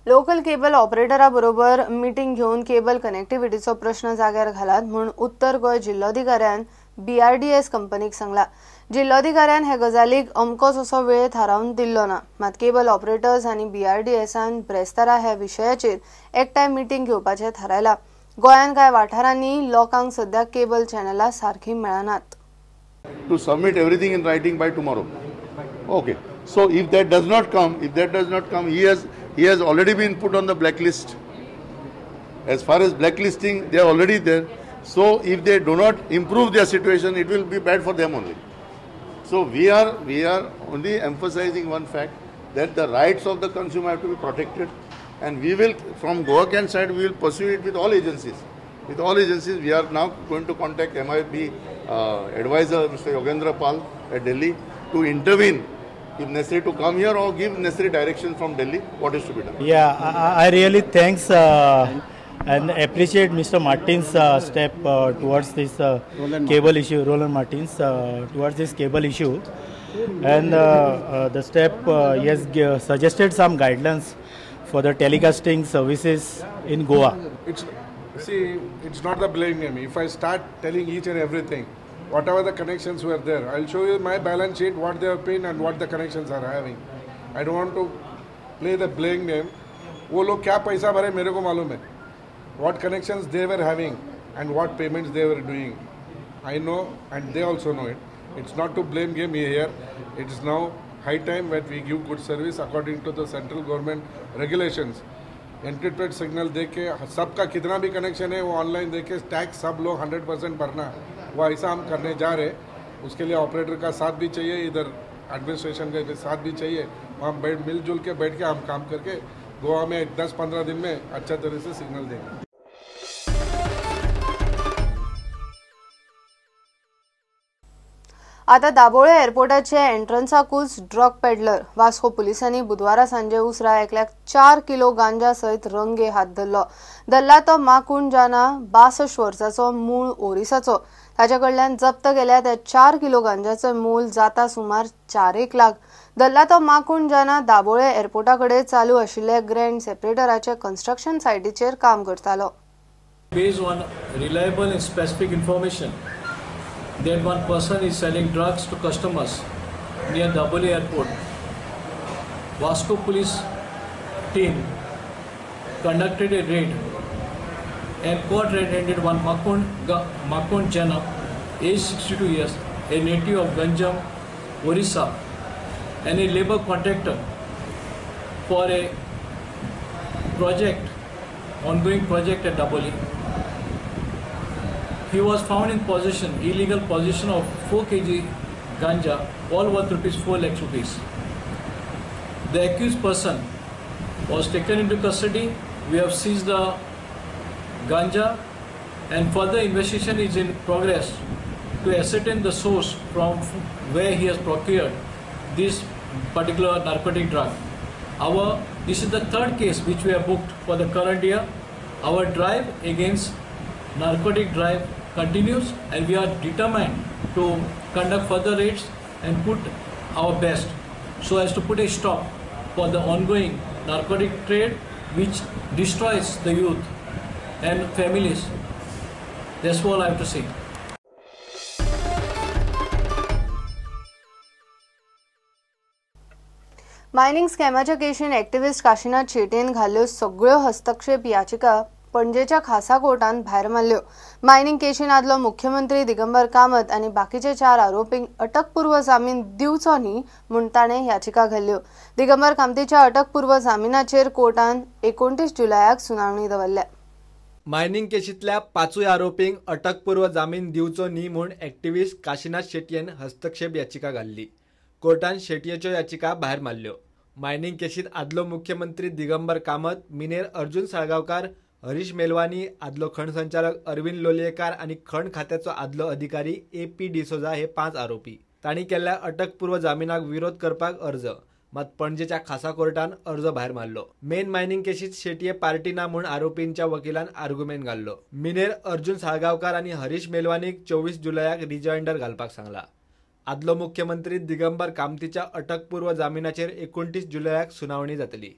Local cable ऑपरेटरा बरोबर meeting घेवन cable कनेक्टिव्हिटीचो प्रश्न जाग्यार घालात म्हूण उत्तर गोंय जिल्लोधिकाऱ्यान बीआरडीएस कंपनीक सांगला. जिल्लोधिकाऱ्यान हे गजालीक अमकोच असो वेळ थारावन दिल्लो ना, मात केबल ऑपरेटर्स आनी बीआरडीएसान ब्रेस्तारा ह्या विशयाचेर एकठांय मिटींग घेवपाचें थारायला. गोंयांत कांय वाठारांनी लोकांक सद्या केबल चॅनलां सारकीं मेळनात. To submit everything in writing by tomorrow. Okay. So if that does not come, he has already been put on the blacklist. As far as blacklisting, they are already there. So if they do not improve their situation, it will be bad for them only. So we are only emphasizing one fact, that the rights of the consumer have to be protected, and we will, from GoaCan side, we will pursue it with all agencies. With all agencies, we are now going to contact MIB advisor Mr. Yogendra Pal at Delhi to intervene if necessary, to come here or give necessary direction from Delhi what is to be done. Yeah, I really thanks and appreciate Mr. Martin's step towards this cable issue, Roland Martins, towards this cable issue, and the step he has suggested some guidelines for the telecasting services in Goa. It's not the blame game. If I start telling each and everything, whatever the connections were there, I'll show you my balance sheet, what they have paid and what the connections are having. I don't want to play the blame game. वो लोग क्या पैसा भरे मेरे को मालूम है. What connections they were having and what payments they were doing, I know and they also know it. It's not to blame game here. It is now high time that we give good service according to the central government regulations. Encrypted signal de K सबका कितना भी connection है वो online दे K tax सब लोग 100% भरना, वो ऐसा हम करने जा रहे. उसके लिए ऑपरेटर का साथ भी चाहिए, इधर एडमिनिस्ट्रेशन का साथ भी चाहिए. वहाँ बैठ मिलजुल के बैठ के हम काम करके गोवा में 10-15 दिन में अच्छा तरह से सिग्नल देंगे. आता दाबोळे एअरपोर्टाचे एंट्रन्साकूच ड्रग पेडलर वास्को पुलिसांनी बुधवारा सांजे उसरा एकल्याक 4 किलो गांजा सयत रंगे हात धरलो. धरला तो माकूण जाना 62 वर्साचो मूळ ओरिसाचो. ताच्या कडल्यान जप्त केल्या त्या 4 किलो गांजाचें मोल जाता सुमार 4-1 लाख. धरला तो माकूण जाना दाबोळे एअरपोर्टा कडेन चालू आशिल्ले ग्रँड सेपरेटराचे कन्स्ट्रक्शन सायटीचेर काम करतालो. Based on reliable and specific information that one person is selling drugs to customers near Dabolim Airport, Vasco police team conducted a raid and caught red-handed one Makun Jana, age 62 years, a native of Ganjam, Orissa, and a labor contractor for a project, ongoing project at Dabolim. He was found in possession, illegal possession of 4 kg ganja, all worth rupees 4 lakhs rupees. The accused person was taken into custody. We have seized the ganja and further investigation is in progress to ascertain the source from where he has procured this particular narcotic drug. This is the third case which we have booked for the current year. Our drive against narcotic drive continues and we are determined to conduct further raids and put our best so as to put a stop for the ongoing narcotic trade which destroys the youth and families. That's all I have to say. Mining स्कॅमाच्या केशीन activist Kashinath शेट्येन घाल्ल्यो सगळ्यो हस्तक्षेप याचिका पणजेच्या खासा कोर्टान भायर मारल्यो. Mining केशीन आदलो मुख्यमंत्री दिगंबर कामत आनी बाकीचे 4 आरोपींक अटकपूर्व जामीन दिवचो न्ही म्हूण ताणें याचिका घाल्ल्यो. दिगंबर कामतीच्या अटकपूर्व जामिनाचेर कोर्टान 29 जुलयाक सुनावणी दवरल्या. मायनिंग केशींतल्या 5 आरोपींक अटकपूर्व जामीन दिवचो न्ही म्हूण एक्टिविस्ट काशीनाथ शेट्येन हस्तक्षेप याचिका घाल्ली. कोर्टान शेट्येच्यो याचिका भायर मारल्यो. मायनिंग केशींत आदलो मुख्यमंत्री दिगंबर कामत, मिनेर अर्जुन साळगांवकार, हरीश मेलवानी, आदलो खण संचालक अरविंद लोलयेकार आनी खण खात्याचो आदलो अधिकारी ए.पी. डिसोजा हे 5 आरोपी. तांणी केल्ल्या अटकपूर्व जामिनाक विरोध करपाक अर्ज, मात पणजेच्या खासा कोर्टान अर्ज भायर मारलो. मेन मायनिंग केशीत शेट्ये पार्टी ना म्हूण आरोपींच्या वकिलान आर्ग्युमेंट घाल्लो. मिनेर अर्जुन साळगांवकार आनी हरीश मेलवानीक 24 जुलयाक रिजॉइंडर घालपाक सांगला. आदलो मुख्यमंत्री दिगंबर कामतीच्या अटकपूर्व जामिनाचेर 29 जुलयाक सुनावणी जातली.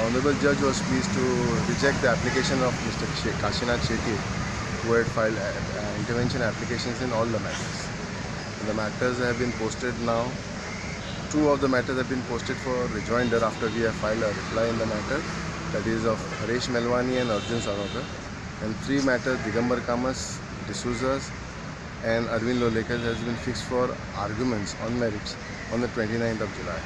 Honorable Judge was pleased to reject the application of Mr. Kashinath Shetye, who had filed intervention applications in all the matters. And the matters have been posted now. 2 of the matters have been posted for rejoinder after we have filed a reply in the matter, that is of Haresh Melwani and Arjun Sarvakar, and 3 matters, Digambar Kamas, D'Souza's and Arvind Lolekar, has been fixed for arguments on merits on the 29th of July.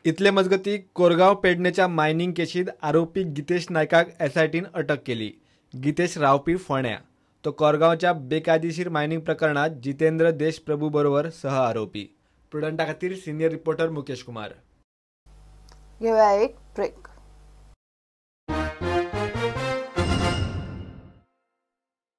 इतले मजगती Korgaon पेडणेच्या mining केशीत आरोपी गितेश नायकाक एसआयटीन अटक केली. गितेश रावपी फोण्या, तो कोरगांवच्या बेकायदेशीर mining प्रकरणात जितेंद्र देशप्रभू बरोबर सह आरोपी. प्रुडंटा खातीर सिनियर रिपोर्टर मुकेश कुमार. घेऊया एक ब्रेक.